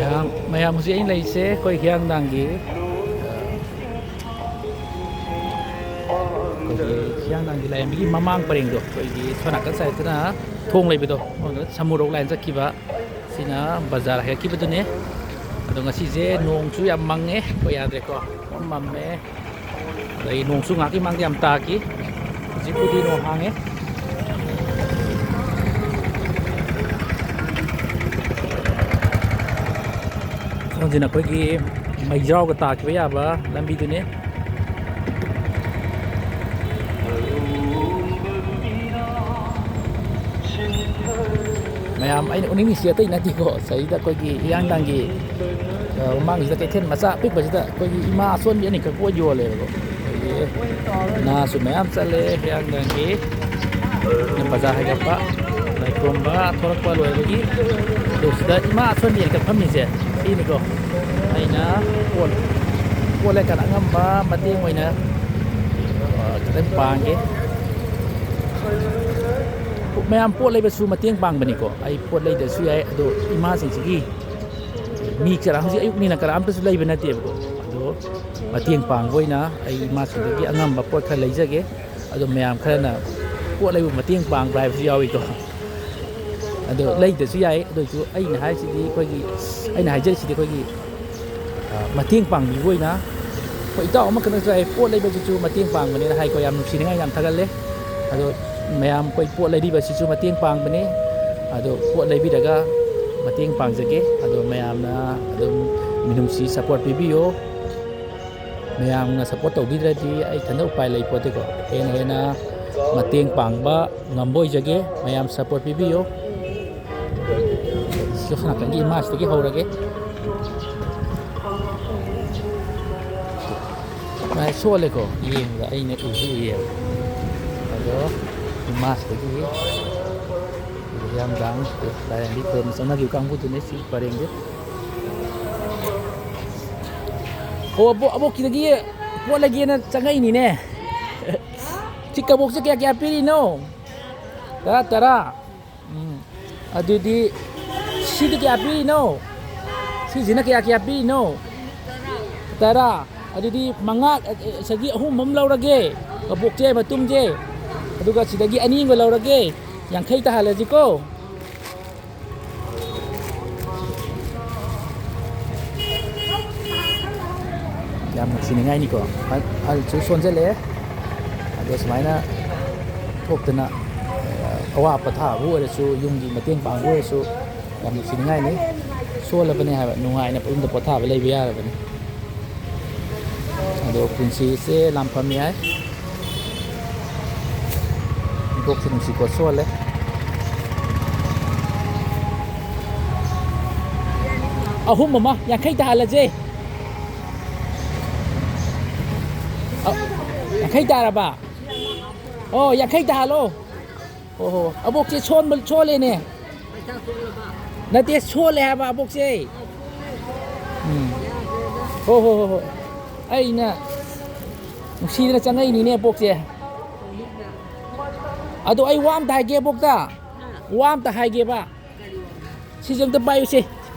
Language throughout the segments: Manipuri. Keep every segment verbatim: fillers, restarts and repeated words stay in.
ꯃꯌꯥꯝ, ꯃꯌꯥꯝ, ꯍꯧꯖꯤꯛ ꯑꯩꯅ ꯂꯩꯔꯤꯁꯦ ꯑꯩꯈꯣꯏ ꯍꯤꯌꯥꯡꯊꯥꯡꯒꯤ, ꯑꯩꯈꯣꯏꯒꯤ ꯍꯤꯌꯥꯡꯊꯥꯡꯒꯤ ꯂꯥꯏꯔꯦꯝꯕꯤꯒꯤ ꯃꯃꯥꯡ ꯄꯔꯦꯡꯗꯣ, ꯑꯩꯈꯣꯏꯒꯤ ꯁꯣꯝ ꯅꯥꯀꯟ ꯁꯥꯏꯠꯇꯅ ꯊꯣꯡ ꯂꯩꯕꯗꯣ, ꯁꯃꯨꯔꯣꯛ ꯂꯥꯏꯟ ꯆꯠꯈꯤꯕ, ꯁꯤꯅ ꯕꯖꯥꯔ ꯍꯥꯏꯒꯠꯈꯤꯕꯗꯨꯅꯦ꯫ ꯑꯗꯣ ꯉꯁꯤꯁꯦ ꯅꯣꯡꯁꯨ ꯌꯥꯝ ꯃꯪꯉꯦ, ꯑꯩꯈꯣꯏ ꯌꯥꯗ꯭ꯔꯦꯀꯣ, ꯄꯨꯡꯃꯝ ꯃꯝꯃꯦ꯫ ꯑꯗꯒꯤ ꯅꯣꯡꯁꯨ ꯉꯥꯏꯍꯥꯛꯀꯤ ꯃꯃꯥꯡꯗ ꯌꯥꯝ ꯇꯥꯈꯤ, ꯍꯧꯖꯤꯛꯄꯨꯗꯤ ꯅꯣꯡ ꯍꯥꯡꯉꯦ꯫ ꯁꯣꯝꯁꯤꯅ ꯑꯩꯈꯣꯏꯒꯤ ꯃꯩꯖꯥꯎꯒ ꯇꯥꯈꯤꯕ ꯌꯥꯕ ꯂꯝꯕꯤꯗꯨꯅꯤ꯫ ꯃꯌꯥꯝ, ꯑꯩꯅ ꯎꯅꯤꯡꯉꯤꯁꯤ ꯑꯇꯩ ꯅꯠꯇꯦꯀꯣ, ꯁꯤꯗꯩꯗ ꯑꯩꯈꯣꯏꯒꯤ ꯍꯤꯌꯥꯡꯊꯥꯡꯒꯤ, ꯑ, ꯃꯃꯥꯡꯁꯤꯗ ꯀꯩꯊꯦꯜ ꯃꯆꯥ ꯑꯄꯤꯛꯄꯁꯤꯗ ꯑꯩꯈꯣꯏꯒꯤ ꯏꯃꯥ ꯑꯁꯣꯟꯕꯤ ꯑꯅꯤꯈꯛ ꯄꯣꯠ ꯌꯣꯜꯂꯦꯕꯀꯣ꯫ ꯑꯩꯈꯣꯏꯒꯤ ꯉꯥꯁꯨ ꯃꯌꯥꯝ ꯆꯠꯂꯦ ꯍꯤꯌꯥꯡꯊꯥꯡꯒꯤ ꯕꯖꯥꯔ ꯍꯥꯏꯒꯠꯄ, ꯂꯥꯏꯈꯨꯔꯝꯕ ꯊꯣꯔꯛꯄ ꯂꯣꯏꯕꯒꯤ꯫ ꯑꯗꯨ ꯁꯤꯗ ꯏꯃꯥ ꯑꯁꯣꯟꯕꯤ ꯑꯅꯤꯈꯛ ꯐꯝꯃꯤꯁꯦ ꯁꯤꯅꯤꯀꯣ꯫ ꯑꯩꯅ ꯄꯣꯠ, ꯄꯣꯠ ꯂꯩꯀꯥꯟꯗ ꯑꯉꯝꯕ ꯃꯇꯦꯡ ꯑꯣꯏꯅ, ꯑ, ꯈꯤꯇꯪ ꯄꯥꯡꯒꯦ꯫ ꯃꯌꯥꯝ ꯄꯣꯠ ꯂꯩꯕꯁꯨ ꯃꯇꯦꯡ ꯄꯥꯡꯕꯅꯤꯀꯣ꯫ ꯑꯩ ꯄꯣꯠ ꯂꯩꯗ꯭ꯔꯁꯨ ꯌꯥꯏ, ꯑꯗꯣ ꯏꯃꯥꯁꯤꯡꯁꯤꯒꯤ ꯃꯤ ꯀꯅꯥ, ꯍꯧꯖꯤꯛ ꯑꯌꯨꯛꯅꯤꯅ ꯀꯅꯥꯝꯇꯁꯨ ꯂꯩꯕ ꯅꯠꯇꯦꯕꯀꯣ꯫ ꯑꯗꯣ ꯃꯇꯦꯡ ꯄꯥꯡꯕ ꯑꯣꯏꯅ ꯑꯩ ꯏꯃꯥꯁꯤꯡꯗꯒꯤ ꯑꯉꯝꯕ ꯄꯣꯠ ꯈꯔ ꯂꯩꯖꯒꯦ꯫ ꯑꯗꯣ ꯃꯌꯥꯝ ꯈꯔꯅ ꯄꯣꯠ ꯂꯩꯕ ꯃꯇꯦꯡ ꯄꯥꯡꯕ ꯍꯥꯏꯕꯁꯨ ꯌꯥꯎꯏꯀꯣ꯫ ꯑꯗꯣ ꯂꯩꯗ꯭ꯔꯁꯨ ꯌꯥꯏ, ꯑꯗꯨ ꯑꯣꯏꯔꯁꯨ ꯑꯩꯅ ꯍꯥꯏꯁꯤꯗꯤ ꯑꯩꯈꯣꯏꯒꯤ, ꯑꯩꯅ ꯍꯥꯏꯖꯔꯤꯁꯤꯗꯤ ꯑꯩꯈꯣꯏꯒꯤ, ꯑ, ꯃꯇꯦꯡ ꯄꯥꯡꯕꯤꯕ ꯑꯣꯏꯅ ꯑꯩꯈꯣꯏ ꯏꯇꯥꯎ ꯑꯃꯈꯛꯅꯁꯨ ꯍꯥꯏ, ꯄꯣꯠ ꯂꯩꯕꯁꯤꯁꯨ ꯃꯇꯦꯡ ꯄꯥꯡꯕꯅꯦꯅ ꯍꯥꯏꯀꯣ꯫ ꯌꯥꯝ ꯅꯨꯡꯁꯤꯅꯤꯡꯉꯥꯏ ꯌꯥꯝ ꯊꯥꯒꯠꯂꯦ꯫ ꯑꯗꯣ ꯃꯌꯥꯝ ꯑꯩꯈꯣꯏ ꯄꯣꯠ ꯂꯩꯕꯤꯕꯁꯤꯁꯨ ꯃꯇꯦꯡ ꯄꯥꯡꯕꯅꯤ꯫ ꯑꯗꯣ ꯄꯣꯠ ꯂꯩꯕꯤꯔꯒ ꯃꯇꯦꯡ ꯄꯥꯡꯖꯒꯦ꯫ ꯑꯗꯣ ꯃꯌꯥꯝꯅ ꯑꯗꯨꯝ ꯃꯤꯅꯨꯡꯁꯤ support ꯄꯤꯕꯤꯌꯣ꯫ ꯃꯌꯥꯝꯅ support ꯇꯧꯕꯤꯗ꯭ꯔꯗꯤ ꯑꯩ ꯏꯊꯟꯗ ꯎꯄꯥꯏ ꯂꯩ ꯄꯣꯠꯇꯦꯀꯣ꯫ ꯍꯦꯟꯅ ꯍꯦꯟꯅ ꯃꯇꯦꯡ ꯄꯥꯡꯕ ꯉꯝꯕ ꯑꯣꯏꯖꯒꯦ꯫ ꯃꯌꯥꯝ support ꯄꯤꯕꯤꯌꯨ꯫ ꯁꯣꯝ ꯅꯥꯀꯟꯒꯤ ꯏꯃꯥꯁꯤꯗꯒꯤ ꯍꯧꯔꯒꯦ꯫ ꯃꯥꯏ ꯁꯣꯜꯂꯦꯀꯣ, ꯌꯦꯡꯕꯗ ꯑꯩꯅ ꯎꯁꯨ ꯎꯏꯌꯦꯕ꯫ ꯑꯗꯣ ꯏꯃꯥꯁꯤꯗꯒꯤ ꯌꯥꯝ ꯗꯥꯡ ꯂꯥꯏꯔꯦꯝꯕꯤ ꯈꯨꯔꯨꯝꯕ ꯆꯠꯅꯈꯤꯕ ꯀꯥꯡꯕꯨꯗꯨꯅꯦ ꯁꯤ ꯄꯔꯦꯡꯁꯦ꯫ ꯑꯣ, ꯑꯕꯣꯛ, ꯑꯕꯣꯛꯀꯤꯗꯒꯤ ꯄꯣꯠ ꯂꯩꯒꯦꯅ ꯆꯪꯉꯛꯏꯅꯤꯅꯦ꯫ ꯁꯤ ꯀꯕꯣꯛꯁꯦ ꯀꯌꯥ ꯀꯌꯥ ꯄꯤꯔꯤꯅꯣ? ꯇꯔꯥ, ꯇꯔꯥ꯫ ꯎꯝ꯫ ꯑꯗꯨꯗꯤ ꯁꯤꯗꯤ ꯀꯌꯥ ꯄꯤꯔꯤꯅꯣ? ꯁꯤꯁꯤꯅ ꯀꯌꯥ ꯀꯌꯥ ꯄꯤꯔꯤꯅꯣ? ꯇꯔꯥ꯫ ꯑꯗꯨꯗꯤ ꯃꯉꯥ, ꯑ, ꯁꯤꯗꯒꯤ ꯑꯍꯨꯝ ꯑꯃ ꯂꯧꯔꯒꯦ, ꯀꯕꯣꯛꯁꯦ, ꯃꯇꯨꯝꯁꯦ, ꯑꯗꯨꯒ ꯁꯤꯗꯒꯤ ꯑꯅꯤ ꯑꯃꯒ ꯂꯧꯔꯒꯦ, ꯌꯥꯡꯈꯩ ꯇꯥꯍꯜꯂꯁꯤꯀꯣ꯫ ꯌꯥꯝ ꯅꯨꯡꯁꯤꯅꯤꯡꯉꯥꯏꯅꯤꯀꯣ꯫ ꯑꯍꯜ-, ꯑꯍꯜꯁꯨ ꯁꯣꯟꯖꯜꯂꯛꯑꯦ꯫ ꯑꯗꯣ ꯁꯨꯃꯥꯏꯅ ꯊꯣꯛꯇꯅ, ꯑ, ꯑꯋꯥ ꯄꯣꯊꯥꯕꯕꯨ ꯑꯣꯏꯔꯁꯨ, ꯌꯨꯝꯒꯤ ꯃꯇꯦꯡ ꯄꯥꯡꯕꯕꯨ ꯑꯣꯏꯔꯁꯨ, ꯌꯥꯝ ꯅꯨꯡꯁꯤꯅꯤꯡꯉꯥꯏꯅꯤ꯫ ꯁꯣꯜꯂꯕꯅꯦ ꯍꯥꯏꯕ, ꯅꯨꯡꯉꯥꯏꯅ ꯌꯨꯝꯗ ꯄꯣꯊꯥꯕ ꯂꯩꯕ ꯌꯥꯔꯕꯅꯤ꯫ ꯑꯗꯣ ꯄꯨꯟꯁꯤꯁꯦ ꯂꯥꯟꯐꯝ ꯌꯥꯏ꯫ ꯏꯕꯣꯛꯁꯦ ꯅꯨꯡꯁꯤꯀꯣ, ꯁꯣꯜꯂꯦ꯫ ꯑꯍꯨꯝ ꯑꯃ ꯌꯥꯡꯈꯩ ꯇꯥꯍꯜꯂꯁꯦ꯫ ꯑ, ꯌꯥꯡꯈꯩ ꯇꯥꯔꯕ? ꯑꯣ, ꯌꯥꯡꯈꯩ ꯇꯥꯍꯜꯂꯣ꯫ ꯍꯣ, ꯍꯣ꯫ ꯑꯕꯣꯛꯁꯦ ꯁꯣꯟꯕ, ꯁꯣꯜꯂꯦꯅꯦ꯫ ꯅꯠꯇꯦ, ꯁꯣꯜꯂꯦ ꯍꯥꯏꯕ ꯑꯕꯣꯛꯁꯦ꯫ ꯎꯝ꯫ ꯍꯣ, ꯍꯣ, ꯍꯣ, ꯍꯣ꯫ ꯑꯩꯅ ꯅꯨꯡꯁꯤꯗꯅ ꯆꯪꯉꯛꯏꯅꯤꯅꯦ ꯑꯕꯣꯛꯁꯦ꯫ ꯑꯗꯣ ꯑꯩ ꯋꯥ ꯑꯝꯇ ꯍꯥꯏꯒꯦ ꯑꯕꯣꯛꯇ꯫ ꯋꯥ ꯑꯝꯇ ꯍꯥꯏꯒꯦꯕ꯫ ꯁꯤꯁꯦ ꯑꯝꯇ ꯄꯥꯏꯌꯨꯁꯦ꯫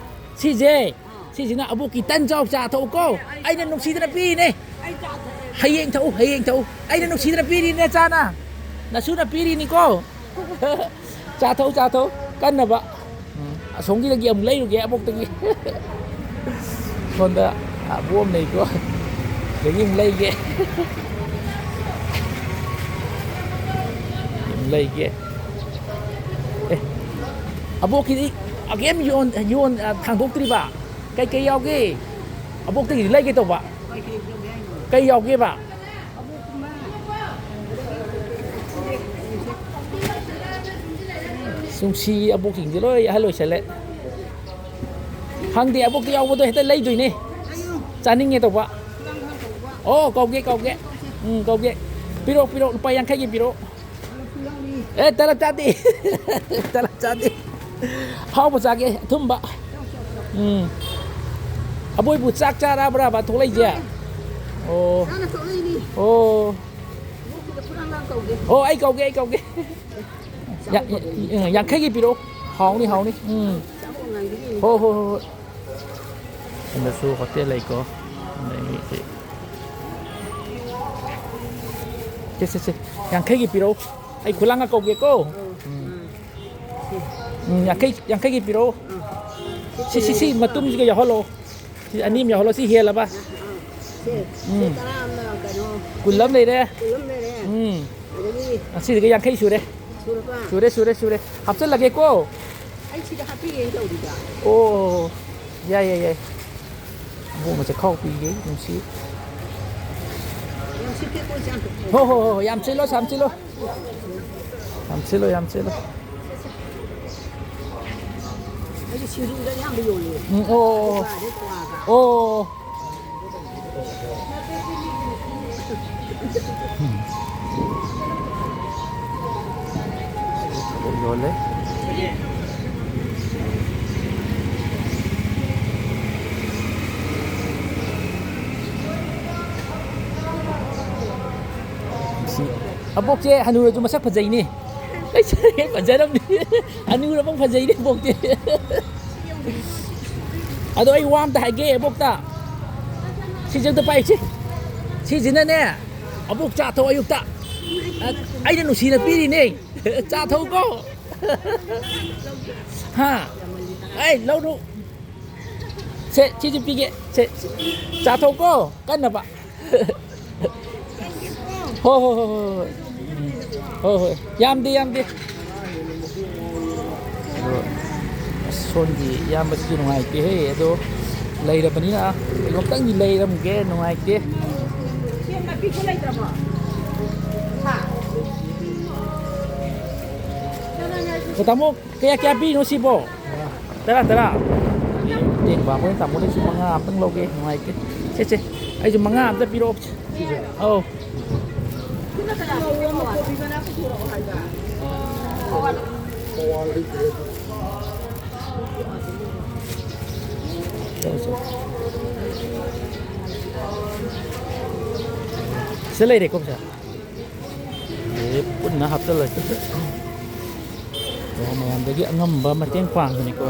ꯁꯤꯁꯦ, ꯁꯤꯁꯤꯅ ꯑꯕꯣꯛꯀꯤ ꯇꯟ ꯆꯥꯎ, ꯆꯥ ꯊꯛꯎꯀꯣ꯫ ꯑꯩꯅ ꯅꯨꯡꯁꯤꯗꯅ ꯄꯤꯔꯤꯅꯦ꯫ ꯍꯌꯦꯡ ꯊꯛꯎ, ꯍꯌꯦꯡ ꯊꯛꯎ꯫ ꯑꯩꯅ ꯅꯨꯡꯁꯤꯗꯅ ꯄꯤꯔꯤꯅꯦ, ꯆꯥꯅ꯫ ꯅꯁꯨꯅ ꯄꯤꯔꯤꯅꯤꯀꯣ꯫ ꯆꯥ ꯊꯛꯎ, ꯆꯥ ꯊꯛꯎ꯫ ꯀꯟꯅꯕ꯫ ꯎꯝ, ꯑꯁꯣꯝꯒꯤꯗꯒꯤ ꯑꯃꯨꯛ ꯂꯩꯔꯨꯒꯦ ꯑꯕꯣꯛꯇꯒꯤ꯫ ꯁꯣꯝꯗ ꯑꯕꯣꯛ ꯑꯃ ꯂꯩꯀꯣ꯫ ꯁꯤꯗꯒꯤ ꯑꯃꯨꯛ ꯂꯩꯒꯦ꯫ ꯑꯃꯨꯛ ꯂꯩꯒꯦ꯫ ꯑꯦ, ꯑꯕꯣꯛꯀꯤꯗꯤ ꯑꯒꯦꯝ ꯌꯣꯟ-, ꯌꯣꯟ-, ꯑ, ꯊꯥꯡꯗꯣꯛꯇ꯭ꯔꯤꯕ? ꯀꯩꯀꯩ ꯌꯥꯎꯒꯦ? ꯑꯕꯣꯛꯇꯒꯤꯗꯤ ꯂꯩꯒꯦ ꯇꯧꯕ꯫ ꯀꯩ ꯌꯥꯎꯒꯦꯕ? ꯅꯨꯡꯁꯤ, ꯑꯕꯣꯛꯁꯤꯡꯁꯦ ꯂꯣꯏ ꯑꯍꯜ ꯑꯣꯏꯁꯜꯂꯦ꯫ ꯍꯪꯗꯦ, ꯑꯕꯣꯛꯇ ꯌꯥꯎꯕꯗꯣ ꯍꯦꯛꯇ ꯂꯩꯗꯣꯏꯅꯦ꯫ ꯆꯥꯅꯤꯡꯉꯦ ꯇꯧꯕ꯫ ꯑꯣ, ꯀꯧꯒꯦ, ꯀꯧꯒꯦ꯫ ꯎꯝ, ꯀꯧꯒꯦ꯫ ꯄꯤꯔꯛꯑꯣ, ꯄꯤꯔꯛꯑꯣ, ꯂꯨꯄꯥ ꯌꯥꯡꯈꯩꯒꯤ ꯄꯤꯔꯛꯑꯣ꯫ ꯑꯦ, ꯇꯂꯞ ꯆꯥꯗꯦ꯫ ꯇꯂꯞ ꯆꯥꯗꯦ꯫ ꯑꯍꯥꯎꯕ ꯆꯥꯒꯦ, ꯑꯊꯨꯝꯕ꯫ ꯎꯝ꯫ ꯑꯕꯣꯏꯕꯨ ꯆꯥꯛ ꯆꯥꯔꯕ꯭ꯔꯕ ꯊꯣꯛꯂꯛꯏꯁꯦ? ꯑꯣ꯫ ꯆꯥꯅ ꯊꯣꯛꯂꯛꯏꯅꯤ꯫ ꯑꯣ꯫ ꯏꯕꯣꯛꯀꯤꯗ ꯐꯨꯔꯥꯡ ꯂꯥꯡ ꯀꯧꯒꯦ꯫ ꯑꯣ, ꯑꯩ ꯀꯧꯒꯦ, ꯑꯩ ꯀꯧꯒꯦ꯫ ꯌꯥ-, ꯌꯥ-, ꯌꯥꯡꯈꯩꯒꯤ ꯄꯤꯔꯛꯑꯣ꯫ ꯍꯥꯎꯅꯤ, ꯍꯥꯎꯅꯤ꯫ ꯎꯝ꯫ ꯆꯥꯛ ꯉꯥꯏꯕꯤꯔꯤꯅꯤ꯫ ꯍꯣ, ꯍꯣ, ꯍꯣ, ꯍꯣꯏ꯫ ꯗꯁꯨ ꯍꯣꯇꯦꯜ ꯂꯩꯀꯣ꯫ ꯑꯗꯒꯤ ꯁꯤ, ꯁꯦ, ꯁꯦ, ꯁꯦ, ꯌꯥꯡꯈꯩꯒꯤ ꯄꯤꯔꯛꯎ꯫ ꯑꯩ ꯈꯨꯂꯥꯡꯒ ꯀꯧꯒꯦꯀꯣ꯫ ꯎꯝ꯫ ꯎꯝ, ꯌꯥꯡꯈꯩ, ꯌꯥꯡꯈꯩꯒꯤ ꯄꯤꯔꯛꯎ꯫ ꯁꯤ, ꯁꯤ, ꯁꯤ ꯃꯇꯨꯝꯁꯤꯒ ꯌꯥꯎꯍꯜꯂꯛꯑꯣ꯫ ꯁꯤ ꯑꯅꯤ ꯑꯃ ꯌꯥꯎꯍꯜꯂꯣ, ꯁꯤ ꯍꯦꯜꯂꯕ? ꯁꯦ, ꯁꯤ ꯎꯝ꯫ ꯇꯔꯥ ꯑꯃꯅ ꯀꯩꯅꯣ? ꯀꯨꯟ ꯑꯃ ꯂꯩꯔꯦ꯫ ꯀꯨꯟ ꯑꯃ ꯂꯩꯔꯦ꯫ ꯎꯝ꯫ ꯑꯗꯒꯤ ꯑꯁꯤꯗꯒꯤ ꯌꯥꯡꯈꯩ ꯁꯨꯔꯦ꯫ ꯁꯨꯔꯕ? ꯁꯨꯔꯦ, ꯁꯨꯔꯦ, ꯁꯨꯔꯦ꯫ ꯍꯥꯞꯆꯤꯜꯂꯒꯦꯀꯣ꯫ ꯑꯩ ꯁꯤꯗ ꯍꯥꯞꯄꯤꯒꯦꯅ ꯇꯧꯔꯤꯕ꯫ ꯑꯣ, ꯌꯥꯏ, ꯌꯥꯏ, ꯌꯥꯏ꯫ ꯑꯕꯣꯛꯅ ꯆꯦꯈꯥꯎ ꯄꯤꯒꯦ, ꯅꯨꯡꯁꯤ꯫ ꯌꯥꯝ ꯁꯤꯠꯇꯦꯀꯣ, ꯏꯆꯥ? ꯍꯣ, ꯍꯣ, ꯍꯣ, ꯌꯥꯝ ꯁꯤꯠꯂꯣ, ꯌꯥꯝ ꯁꯤꯠꯂꯣ꯫ ꯌꯥꯝ ꯁꯤꯠꯂꯣ, ꯌꯥꯝ ꯁꯤꯠꯂꯣ꯫ ꯑꯩꯗꯤ ꯁꯤꯡꯖꯨꯗ ꯑꯌꯥꯝꯕ ꯌꯣꯜꯂꯦ꯫ ꯎꯝ, ꯑꯣ, ꯑꯣ, ꯑꯣ꯫ ꯕꯣꯔꯥꯗꯩ ꯀ꯭ꯋꯥꯒ꯫ ꯑꯣ꯫ ꯎꯝ꯫ ꯌꯣꯜꯂꯦ꯫ ꯁꯤ ꯑꯕꯣꯛꯁꯦ ꯍꯅꯨꯔꯁꯨ ꯃꯁꯛ ꯐꯖꯩꯅꯦ꯫ ꯂꯩꯁꯥꯔꯤꯉꯩ ꯐꯖꯔꯝꯅꯤ꯫ ꯍꯅꯨꯔꯐꯥꯎ ꯐꯖꯩꯅꯦ ꯑꯕꯣꯛꯇꯤ꯫ ꯑꯗꯣ ꯑꯩ ꯋꯥ ꯑꯝꯇ ꯍꯥꯏꯒꯦ ꯑꯕꯣꯛꯇ꯫ ꯁꯤꯁꯦ ꯑꯝꯇ ꯄꯥꯏꯁꯤ꯫ ꯁꯤꯁꯤꯅꯅꯦ, ꯑꯕꯣꯛ ꯆꯥ ꯊꯛꯑꯣ ꯑꯌꯨꯛꯇ꯫ ꯑ, ꯑꯩꯅ ꯅꯨꯡꯁꯤꯅ ꯄꯤꯔꯤꯅꯦ꯫ ꯆꯥ ꯊꯛꯎꯀꯣ꯫ ꯍꯥ? ꯑꯩ ꯂꯧꯔꯨ꯫ ꯁꯦ, ꯁꯤꯁꯨ ꯄꯤꯒꯦ꯫ ꯁꯦ, ꯆꯥ ꯊꯛꯎꯀꯣ꯫ ꯀꯟꯅꯕ꯫ ꯍꯣ, ꯍꯣ, ꯍꯣ, ꯍꯣ, ꯍꯣꯏ꯫ ꯎꯝ꯫ ꯍꯣꯏ, ꯍꯣꯏ꯫ ꯌꯥꯝꯗꯦ, ꯌꯥꯝꯗꯦ꯫ ꯑꯗꯣ, ꯑꯁ, ꯁꯣꯝꯒꯤ ꯏꯌꯥꯝꯕꯁꯤꯁꯨ ꯅꯨꯡꯉꯥꯏꯇꯦꯍꯦ꯫ ꯑꯗꯣ, ꯂꯩꯔꯕꯅꯤꯅ ꯀꯩꯅꯣꯝꯇꯪꯗꯤ ꯂꯩꯔꯝꯒꯦ, ꯅꯨꯡꯉꯥꯏꯇꯦ꯫ ꯁꯦꯝ ꯅꯥꯄꯤꯁꯨ ꯂꯩꯇ꯭ꯔꯕꯣ? ꯍꯥ? ꯑꯣ, ꯇꯥꯃꯣ, ꯀꯌꯥ, ꯀꯌꯥ ꯄꯤꯔꯤꯅꯣ ꯁꯤꯕꯣ? ꯇꯔꯥ, ꯇꯔꯥ꯫ ꯃꯇꯦꯡ ꯄꯥꯡꯕ ꯑꯣꯏꯅ ꯇꯥꯃꯣꯗꯩꯁꯨ ꯃꯉꯥ ꯑꯝꯇꯪ ꯂꯧꯒꯦ, ꯅꯨꯡꯉꯥꯏꯇꯦ꯫ ꯁꯦ, ꯁꯦ, ꯑꯩꯁꯨ ꯃꯉꯥ ꯑꯝꯇ ꯄꯤꯔꯛꯑꯣ꯫ ꯑꯧ꯫ ꯁꯤꯗ ꯂꯩꯔꯦꯀꯣ ꯄꯩꯁꯥ꯫ ꯑꯗꯩ ꯄꯨꯟꯅ ꯍꯥꯞꯆꯤꯜꯂꯁꯤ꯫ ꯑꯣ, ꯃꯌꯥꯝꯗꯒꯤ ꯑꯉꯝꯕ ꯃꯇꯦꯡ ꯄꯥꯡꯕꯅꯤꯀꯣ꯫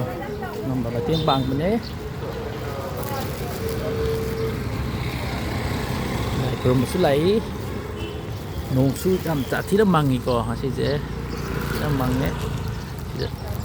ꯑꯉꯝꯕ ꯃꯇꯦꯡ ꯄꯥꯡꯕꯅꯦ꯫ ꯈꯨꯔꯨꯝꯕꯁꯨ ꯂꯥꯛꯏ꯫ ꯅꯣꯡꯁꯨ ꯌꯥꯝ ꯁꯥꯊꯤꯅ ꯃꯪꯉꯤꯀꯣ ꯉꯁꯤꯁꯦ꯫ ꯌꯥꯝ ꯃꯪꯉꯦ꯫